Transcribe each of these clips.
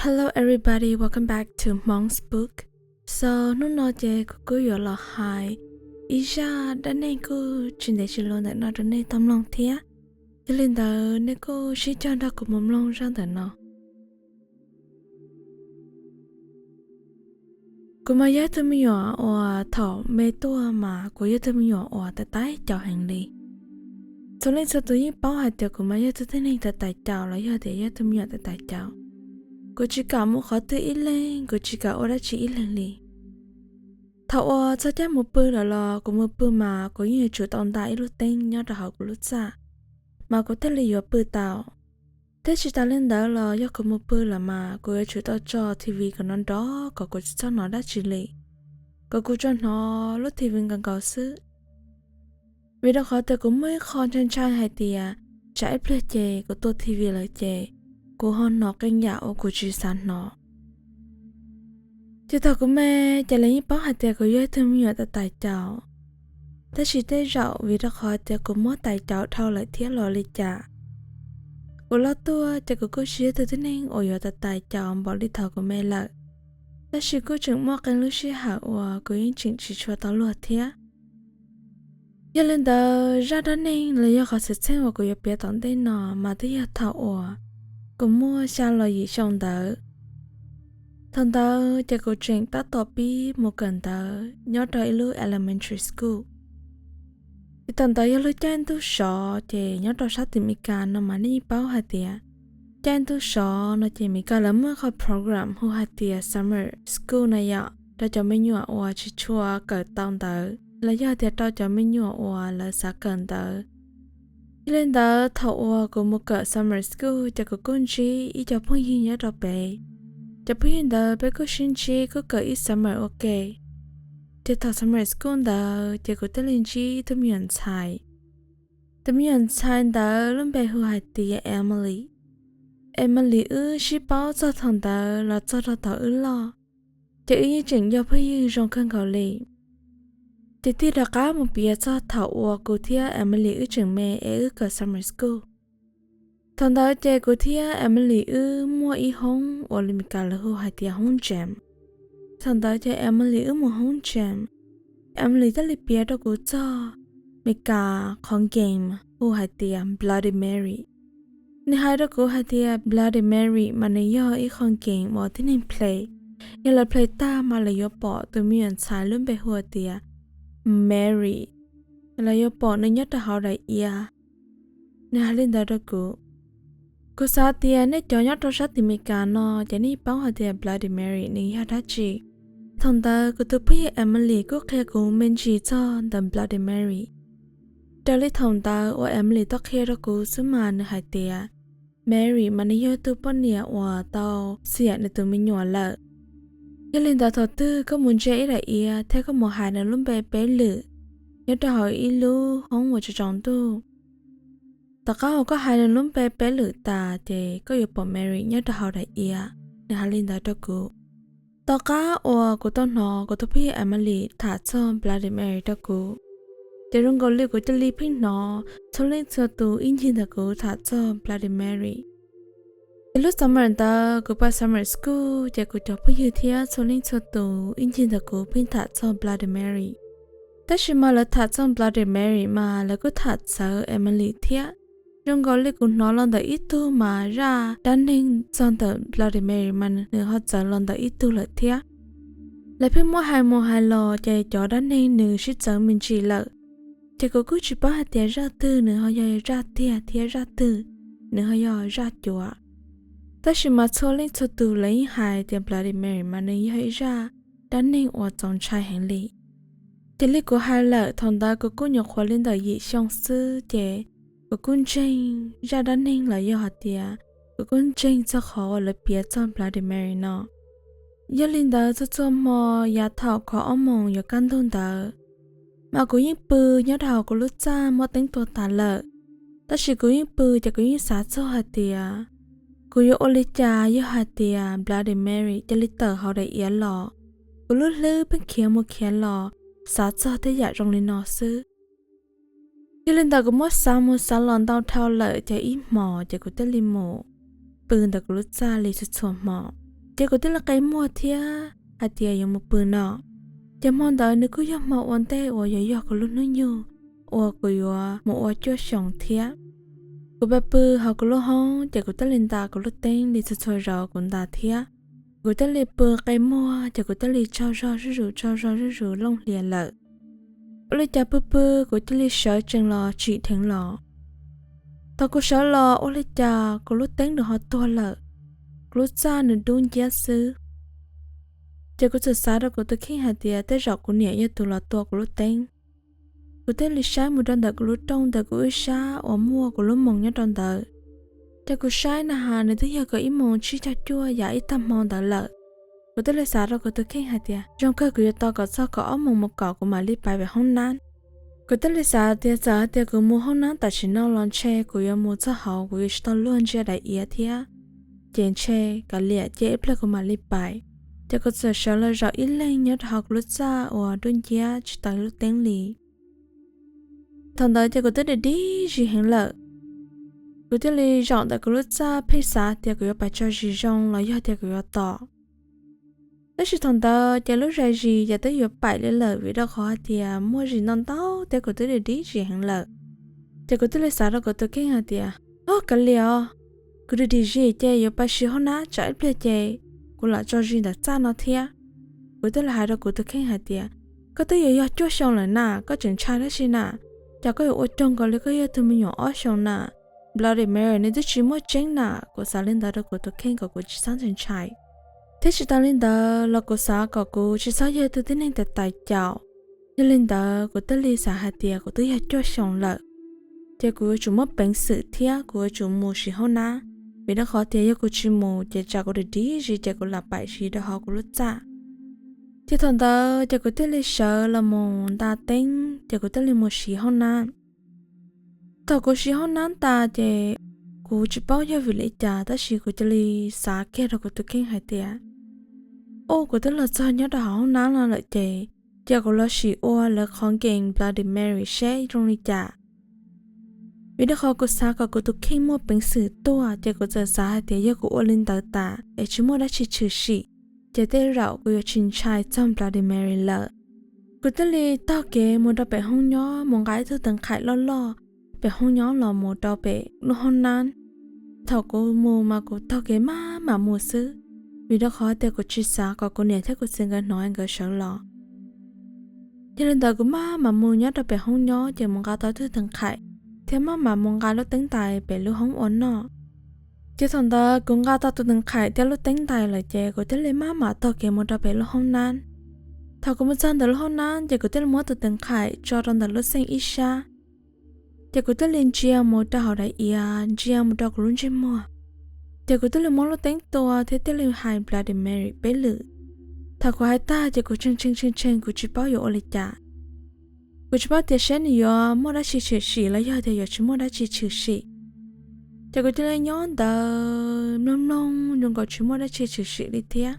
Hello everybody, welcome back to Hmong Spook. So, hnub no ces kuv kuj yuav los hais ib zaj dab neeg kuj tsis ntev tsis luv ntawm no rau nej tau mloog thiab. Yog li ntawd nej kuj sib cog nrog kuv mus mloog zaj ntawm no. Kuv mas yog ib tug me nyuam uas thaum me tuaj mas kuv yog ib tug me nyuam uas tais tais caus heev li. Txhua leej txhua tus yeej paub hais tias kuv mas yog ib tug tib neeg tais tais caus los yog tias yog ib tug me nyuam tais tais caus. Kuv tsis kam mus qhov twg ib leeg, kuv tsis kam ua dab tsi ib leeg li. Thaum uas txog caij mus pw lawm los kuv mus pw mas kuv yeej yuav tsum tau nta ib lub teeb nyob rau hauv kuv lub txaj, mas kuv thiaj li yuav pw tau. Thiab tsis tas li ntawd los yog kuv mus pw lawm mas kuv yuav tsum tau tso T V kom nrov nrov kom kuv tsis txhob hnov dab tsi li, kom kuv tsuas hnov lub T V nkaus nkaus xwb. Vim rau qhov tias kuv muaj ib qho ntshai ntshai hais tias tsam ib pliag ces kuv tua T V lawm ces kuv ho hnov qee yam uas kuv tsis xav hnov. Ces thaum kuv me ces lawv yeej paub hais tias kuv yog ib tug me nyuam tais tais caus. Tab sis tej zaum vim rau qhov tias kuv muab tais caus dhau lawm thiab los li cas, kuv loj tuaj ces kuv kuj tsis yog ib tug tib neeg uas yuav tais tais caus npaum li thaum kuv me lawm. Tab sis kuj tseem muaj qee lub sij hawm uas kuv yeej tseem tsis tshua tau luag thiab. Yog li ntawd zaj dab neeg los yog qhov xwm txheej uas kuv yuav piav tom ntej no mas twb yog thaum uas kuv muaj xya los yim xyoo ntawd. Thaum ntawd ces kuv tseem tab tom pib mus kawm ntawv nyob rau ib lub elementary school. Ces thaum ntawd yog lub caij ntuj sov, ces nyob rau sab tim Meskas no mas nej yeej paub hais tias caij ntuj sov no ces Meskas lawv muaj qhov program hu hais tias summer school na yom, rau cov me nyuam uas tsis tshua kawm tau ntawv los yog tias rau cov me nyuam uas lawv xav kawm ntawv. Yog li ntawd thaum uas kuv mus kawm summer school ces kuv kuj ntsib ib co phooj ywg nyob rau pem. Cov phooj ywg ntawd peb kuj sib ntsib kuj kawm ib summer ua ke. Ces thaum summer school ntawd ces kuv thiaj li ntsib ib tug me nyuam ntxhais. Tus me nyuam ntxhais ntawd lub npe hu hais tias Emily. Emily wb sib paub txog thaum ntawd los txog rau thaum wb loj, ces wb yeej tseem yog phooj ywg zoo kawg nkaus li. Ces tig rov qab mus piav txog thaum uas kuv thiab Emily wb tseem me es wb kawm summer school. Thaum ntawd ces kuv thiab Emily wb muaj ib hoob uas li Meskas lawv hu hais tias hoob gym. Thaum ntawd ces Emily wb mus hoob gym, Emily thiaj li piav rau kuv txog Meskas qhov game hu hais tias Bloody Mary. Nws hais rau kuv hais tias Bloody Mary mas nws yog ib qho game uas tib neeg play, yog lawv play tag mas lawv yuav pom tus me nyuam ntxhais lub npe hu tias Mary, lawv yuav pom nws nyob rau hauv daim iav. Nws hais li ntawd rau kuv. Kuv xav tias nej cov nyob rau sab tim Meskas no ces nej paub hais tias Bloody Mary nws yog dab tsi. Thaum ntawd kuv tus phooj ywg Emily kuj qhia kuv me ntsis txog ntawm Bloody Mary. Raws li thaum ntawd uas Emily tau qhia rau kuv xwb mas nws hais tias Mary mas nws yog tus poj niam uas tau xiam nws tus me nyuam lawm. Yog li ntawd thaum twg koj mus ntsia ib daim iav thiab koj mus hais nws lub npe peb lwm nyob rau hauv ib lub hoob uas tsaus tsaus ntuj, tom qab uas koj hais nws lub npe peb lwm tas ces koj yuav pom Mary nyob rau hauv daim iav. Nws hais li ntawd rau kuv. Tom qab uas kuv tau hnov kuv tus phooj ywg Emily tham txog Bloody Mary rau kuv, ces zoo nkaus li kuv cia li pheej hnov txhua leej txhua tus ib ncig ntawm kuv tham txog Bloody Mary. Ces lub summer ntawd kuv pais summer school ces kuv cov phooj ywg thiab txhua leej txhua tus ib ncig ntawm kuv pheej tham txog Bloody Mary. Tab sis mas lawv tham txog Bloody Mary mas lawv kuj tham txawv Emily thiab. Zoo nkaus li kuv hnov los ntawm ib tug mas zaj dab neeg txog ntawm Bloody Mary mas nws ho txawv los ntawm ib tug lawm thiab. Lawv pheej muab hais mus hais los ces cov dab neeg nws sib txawv me ntsis lawm. Ces kuv kuj tsis paub hais tias zaj twg nws ho yog zaj tiag thiab zaj twg nws ho yog zaj cuav. Tab sis mas txhua leej txhua tus lawv yeej hais tias Bloody Mary mas nws yog ib zaj dab neeg uas txaus ntshai heev li. Ces li kuv hais lawm thaum ntawd kuv kuj nyuam qhuav li ntawm yim xyoo xwb ces kuv kuj ntseeg zaj dab neeg los yog hais tias kuv kuj ntseeg txog qhov uas lawv piav txog Bloody Mary no. Yog li ntawd txhua txhua hmo yav thaum kho ob moos yuav kaj ntug ntawd, mas kuv yeej pw nyob rau hauv kuv lub txaj muab teeb tua tas lawm. Tab sis kuv yeej pw ces kuv yeej xav txog hais tias kuv yuav ua li cas yog hais tias Bloody Mary cia li tawm hauv daim iav los. Kuv lub hlwb pheej khiav mus khiav los, xav txog tej yam zoo li no xwb. Yog li ntawd kuv muab xav mus xav los ntau dhau lawm ces ib hmos ces kuv thiaj li mus pw ntawm kuv lub txaj li txhua txhua hmo. Ces kuv thiaj li qe muag thiab hais tias yuav mus pw no. Ces hmo ntawd nws kuj yog hmo ua ntej uas yuav yog kuv lub hnub nyoog uas kuv yuav mus ua cuaj xyoos thiab. Kuv pais pw hauv kuv lub hoob ces kuv thiaj li ntas kuv lub teeb li txhua txhua zaus kuv ntas thiab. Kuv thiaj li pw qe muag ces kuv thiaj li tsaug zog zuj zus tsaug zog zuj zus looj hlias lawm. Ua li cas pw pw kuv cia li sawv tsees los tsim dheev los. Thaum kuv sawv los ua li cas kuv lub teeb nws ho tuag lawm, kuv lub txaj nws dub nciab xwb. Ces kuv txawm xav rau kuv tus kheej hais tias tej zaum kuv niam yog tus los tua kuv lub teeb. Kuv thiaj li saib mus rau ntawm kuv lub rooj ntawm kuv ib sab uas muaj kuv lub moos nyob rau ntawd. Ces kuv saib na has nws twb yog kaum ib moos tsib caug cuaj yam ib tag hmo ntawd lawm. Kuv thiaj li xav rau kuv tus kheej hais tias zoo kawg kuv yuav tos kom txog kaum ob moos mus kom kuv mam li pais pem hoob nab. Kuv thiaj li xav tias txawm hais tias kuv mus hoob nab tam sim no los ntshe kuv yuav mus txog hauv kuv yuav tsis tau luag ntsia daim iav thiab. Ces ntshe kav liam cia ib pliag kuv mam li pais. Ces kuv txawm sawv los zaum ib leeg nyob rau hauv kuv lub txaj uas dub nciab tsis tau lub teeb li. Thaum ntawd ces kuv twb dim dib zis heev lawm. Kuv thiaj li zaum ntawm kuv lub txaj pheej xav tias kuv yuav pais tso zis zoo los yog tias kuv yuav tos. Tab sis thaum ntawd ces lub zais zis ces twb yuav paim li lawm vim rau qhov hais tias muaj zis ntau ntau thiab kuv twb dim dib zis heev lawm. Ces kuv thiaj li xav rau kuv tus kheej hais tias, o kav liam os, kuv dim dim zis ces yuav pais siv hoob nab tsam ib pliag ces kuv lam tso zis ntawm txaj no thiab. Kuv thiaj li hais rau kuv tus kheej hais tias, koj twb yuav yog cuaj xyoo lawm na, koj tseem ntshai dab tsi na? Cas koj yuav ua cuag nkaus li koj yog tug me nyuam ob xyoos na? Bloody Mary nws twb tsis muaj tseeb na. Kuv xav li ntawd rau kuv tus kheej kom kuv tsis txhob ntshai ntshai. Thiab tsis tas li ntawd los kuv xav kom kuv tsis txhob yog tug tib neeg tais tais caus. Yog li ntawd kuv thiaj li xav hais tias kuv twb yog cuaj xyoos lawm, ces kuv yuav tsum muaj peev xwm thiab kuv yuav tsum mus siv hoob nab, vim rau qhov tias yog kuv tsis mus ces tsam kuv dim dib zis ces kuv lam paim zis rau hauv kuv lub txaj. Ces thaum ntawd ces kuv thiaj li sawv los mus nta teeb ces kuv thiaj li mus siv hoob nab. Thaum kuv siv hoob nab tas ces kuv tsis paub yog vim li cas tab sis kuv cia li xav kiag rau kuv tus kheej hais tias, o kuv twb los txog nyob rau hauv hoob nab no lawm ces, ces kuv los sim ua lawv qhov game Bloody Mary seb zoo li cas. Vim rau qhov kuv xav kom kuv tus kheej muaj peev xwm tuaj ces kuv txawm xav hais tias yog kuv ua li ntawd tas es tsis muaj dab tsi tshwm sim, ces tej zaum kuv yuav tsis ntshai txog Bloody Mary lawm. Kuv thiaj li taug kev mus rau pem hoob nyob mus nqa ib tug teev qhaim loj loj pem hoob nyob los mus rau pem lub hoob nab. Thaum kuv mus mas kuv taug kev maj mam mus xwb, vim rau qhov tias kuv tsis xav kom kuv niam thiab kuv txiv nkawd hnov nkawd sawv los. Yog li ntawd kuv maj mam mus nyob rau pem hoob nyob ces mus nqa tau ib tug teev qhaim thiab maj mam mus nqa lub teeb ntais pem lub hoob ua noj. Ces thaum ntawd kuv nqa tau tus teev qhaim thiab lub teeb ntais lawm ces kuv thiaj li maj mam taug kev mus rau pem lub hoob nab. Thaum kuv mus txog ntawm lub hoob nab ces kuv thiaj li muab tus teev qhaim tso rau ntawm lub xeej ib sab. Ces kuv thiaj li ntsia mus rau hauv daim iav, ntsia mus rau kuv lub ntsej muag. Ces kuv thiaj li muab lub teeb tua thiab thiaj li hais Bloody Mary peb lwm. Thaum kuv hais tag ces kuv tshee tshee tshee tshee kuv tsis paub yuav ua li cas. Kuv tsis paub tias seb nws yuav muaj dab tsi tshwm sim los yog tias yuav tsis muaj dab tsi tshwm sim. Ces kuv thiaj li nyob ntawd mloog mloog zoo nkaus tsis muaj dab tsi tshwm sim li thiab.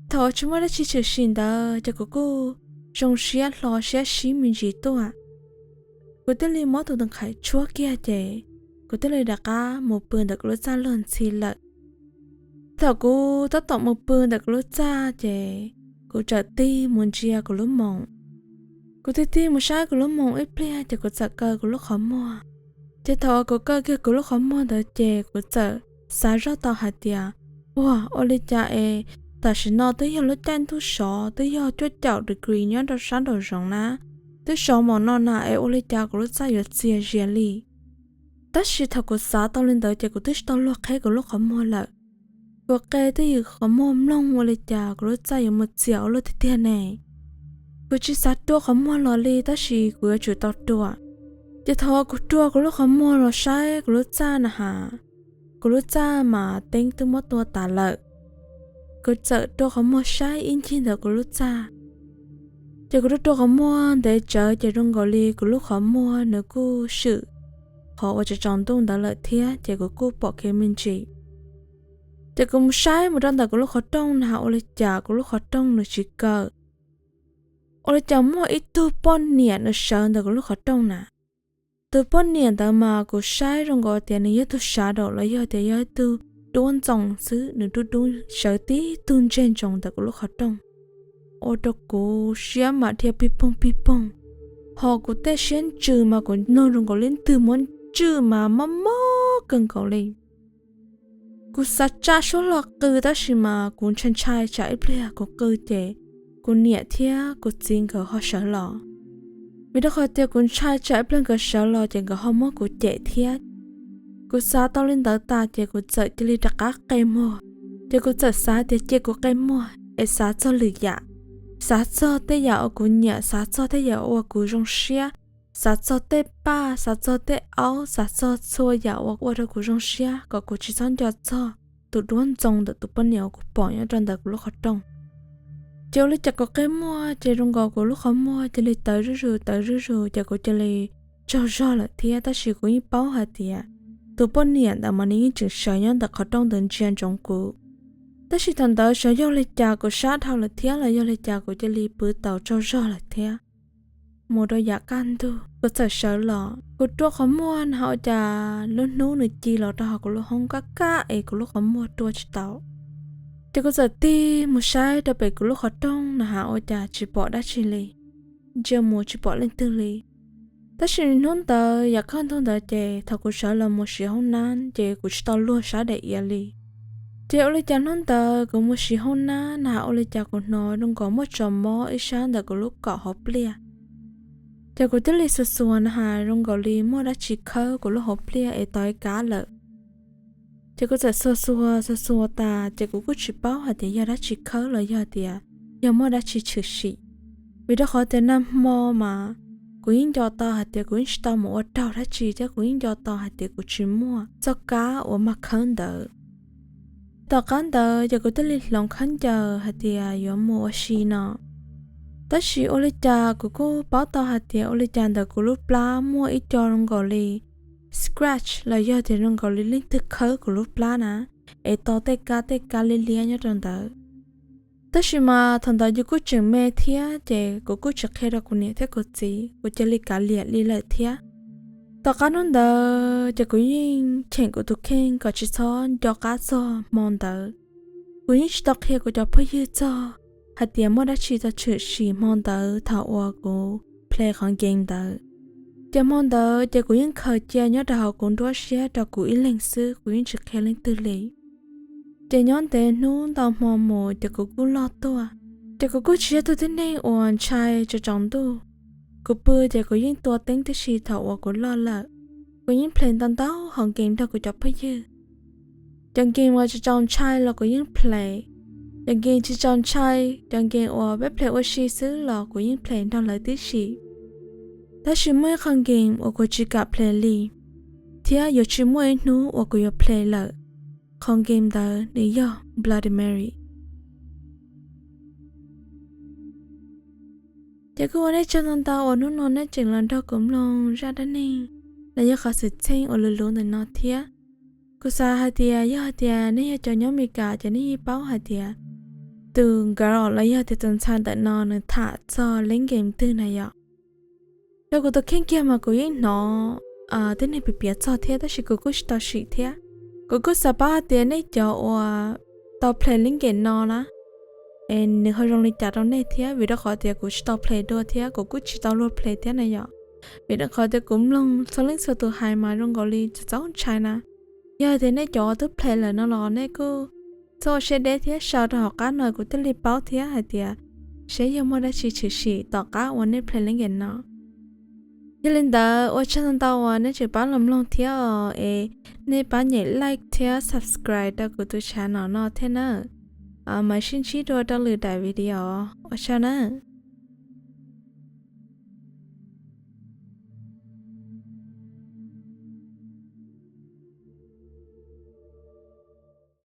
Thaum uas tsis muaj dab tsi tshwm sim ntawd ces kuv kuj zoo siab hlo siab sib me ntsis tuaj. Kuv thiaj li muab tus teev qhaim tshuab kiag ces kuv thiaj li rov qab mus pw ntawm kuv lub txaj luag ntxhi lawm. Thaum kuv tab tom mus pw ntawm kuv lub txaj ces kuv txawm tig mus ntsia kuv lub moos. Kuv tig tig mus saib kuv lub moos ib pliag ces kuv txawm kaw kuv lub qhov muag. Ces thaum uas kuv kaw kiag kuv lub qhov muag ntawd ces kuv txawm xav zoj tau hais tias, uag, ua li cas es tam sim no twb yog lub caij ntuj sov twb yog cuaj caum degree nyob rau sab nraum zoov na, twb sov mom no na es ua li cas kuv lub txaj yuav txias zias li. Tab sis thaum kuv xav tau li ntawd ces kuv twb tsis tau luag qheb kuv lub qhov muag lawm. Kuv qe twj ywm qhov muag mloog ua li cas kuv lub txaj yuav mus txias ua luaj tiag tiag ne. Kuv tsis xav rua qhov muag los li tab sis kuv yuav tsum tau rua. Ces thaum kuv rua kuv lub qhov muag los saib kuv lub txaj na has, kuv lub txaj mas teeb twb muab tua tas lawm. Kuv txawm rua qhov muag saib ib ncig ntawm kuv lub txaj. Ces kuv rua rua qhov muag ntev tsawv ces zoo nkaus li kuv lub qhov muag nws kuj swm qhov uas tsaus tsaus ntuj ntawd lawm thiab ces kuv kuj pom kev me ntsis. Ces kuv mus saib mus rau ntawm kuv lub qhov rooj na has ua li cas kuv lub qhov rooj nws tsis kaw. Ua li cas muaj ib tug poj niam nws sawv ntawm kuv lub qhov rooj na. Tus poj niam ntawd mas kuv saib zoo nkaus tias nws yog tug shadow los yog tias yog ib tug duab ntxoo xwb, nws dub dub sawv tib tug ntseg ntsoov ntawm kuv lub qhov rooj, ua rau kuv siab mas dhia pig poog pig poog, ho kuv tej siab ntsws mas kuv mloog zoo nkaus li twg muab ntswj mas mob mob kawg nkaus li. Kuv xav tsa suab los qw tab sis mas kuv ntshai ntshai tsam ib pliag kuv qw ces kuv niam thiab kuv txiv nkawd ho sawv los. Vim rau qhov tias kuv ntshai tsam ib pliag nkawd sawv los ces nkawd ho muab kuv cem thiab. Kuv xav tau li ntawd tas ces kuv txawm cia li rov qab qe muag. Ces kuv txawm xav tias cia kuv qe muag es xav txog lwm yam, xav txog tej yam uas kuv nyiam, xav txog tej yam ua kuv zoo siab, xav txog tej paj, xav txog tej aub, xav txog txhua yam uas ua rau kuv zoo siab kom kuv tsis txhob nco txog tus duab ntxoo ntawm tus poj niam uas kuv pom nyob rau ntawm kuv lub qhov rooj. Ces ua li cas kuv qe muag ces zoo nkaus kuv lub qhov muag cia li tawv zuj zus tawv zuj zus ces kuv cia li tsaug zog lawm thiab, tab sis kuv yeej paub hais tias tus poj niam ntawd mas nws yeej tseem sawv nyob ntawm qhov rooj ntawd ntsia ntsoov kuv. Tab sis thaum ntawd xyov yog li cas kuv sab dhau lawm thiab los yog li cas kuv cia li pw tau tsaug zog lawm thiab. Mus rau yav kaj ntug kuv txawm sawv los, kuv rua qhov muag na has ua cas lub hnub nws ci los rau hauv kuv lub hoob kaj kaj es kuv lub qhov muag rua tsis tau. Ces kuv txawm tig mus saib rau pem kuv lub qhov rooj na has ua cas tsis pom dab tsi li, ntsia mus tsis pom leej twg li. Tab sis hnub ntawd yav kaj ntug ntawd ces thaum kuv sawv los mus siv hoob nab ces kuv tsis tau luag sab daim iav li. Ces ua li cas hnub ntawd kuv mus siv hoob nab na has ua li cas kuv hnov zoo nkaus muaj tsov mob ib sab ntawm kuv lub kaum hauv pliaj. Ces kuv thiaj li xuas xuas na has zoo nkaus li muaj dab tsi khawb kuv lub hauv pliaj es tau ib kab lawm. Ces kuv txawm xuas xuas xuas xuas tas ces kuv kuj tsis paub hais tias yog dab tsi khawb los yog tias yog muaj dab tsi tshwm sim. Vim rau qhov tias nag hmo mas kuv yeej nco tau hais tias kuv yeej tsis tau mus ua raug dab tsi thiab kuv yeej nco tau hais tias kuv tsis muaj txoj kab uas mag khawb ntawd. Tom qab ntawd ces kuv thiaj li hloov khaub ncaws hais tias yuav mus ua si no. Tab sis ua li cas kuv kuj paub tau hais tias ua li cas ntawm kuv lub plab muaj ib co zoo nkaus li scratch los yog tias zoo nkaus li leej twg khawb kuv lub plab na, es tau tej kab tej kab liab liab nyob rau ntawd. Tab sis mas thaum ntawd yus kuj tseem me thiab ces kuv kuj tsis qhia rau kuv niam thiab kuv txiv, kuv cia li kav liam li lawm thiab. Tom qab hnub ntawd ces kuv yeej cheem kuv tus kheej kom tsis txhob nco qab txog hmo ntawd. Kuv yeej tsis tau qhia kuv cov phooj ywg txog hais tias muaj dab tsi tau tshwm sim hmo ntawd thaum uas kuv play qhov game ntawd. Ces hmo ntawd ces kuv yeej khaws cia nyob rau hauv kuv nruab siab rau kuv ib leeg xwb, kuv yeej tsis qhia leej twg li. Ces nyob ntev hnub ntau hmo mus ces kuv kuj loj tuaj, ces kuv kuj tsis yog tus tib neeg uas ntshai tsaus tsaus ntuj. Kuv pw ces kuv yeej tua teeb tib si thaum uas kuv loj lawm. Kuv yeej play ntau ntau hauv game nrog kuv cov phooj ywg. Cov game uas tsis txaus ntshai los kuv yeej play. Cov game tsis txaus ntshai, cov game uas peb play ua si xwb los kuv yeej play nrog lawv tib si. Tab sis muaj ib qho game uas kuv tsis kam play li, thiab yuav tsis muaj ib hnub uas kuv yuav play lawm. Qhov game ntawd nws yog Bloody Mary. Ces kuj ua nej tsaug ntau ntau uas hnub no nej tseem los nrog kuv mloog zaj dab neeg los yog qhov xwm txheej uas luv luv ntawm no thiab. Kuv xav hais tias yog hais tias nej yog cov nyob Amelikas ces nej yeej paub hais tias tus girl los yog tias tus ntxhais ntawm no nws tham txog lub game twg na yom. Rau kuv tus kheej kiag mas kuv yeej hnov tib neeg piav piav txog thiab tab sis kuv kuj tsis tau sim thiab. Kuv kuj xav paub hais tias nej cov uas tau play lub game no na, es nws ho zoo li cas rau nej thiab, vim rau qhov tias kuv tsis tau play dua thiab kuv kuj tsis tau luag play thiab na yom. Vim rau qhov tias kuv mloog txhua leej txhua tus hais mas zoo nkaus li txaus ntshai na. Yog tias nej cov uas twb play lawm no los nej kuj txhob ua siab deb thiab sau rau hauv qab no kuv thiaj li paub thiab hais tias seb yog muaj dab tsi tshwm sim tom qab uas nej play lub game no. Yog li ntawd ua tsaug ntau ntau uas nej tseem pab los mloog thiab os, es nej pab nyem like thiab subscribe rau kuv tus channel no thiab na. Mam sib ntsib dua rau lwm daim video, ua tsaug na.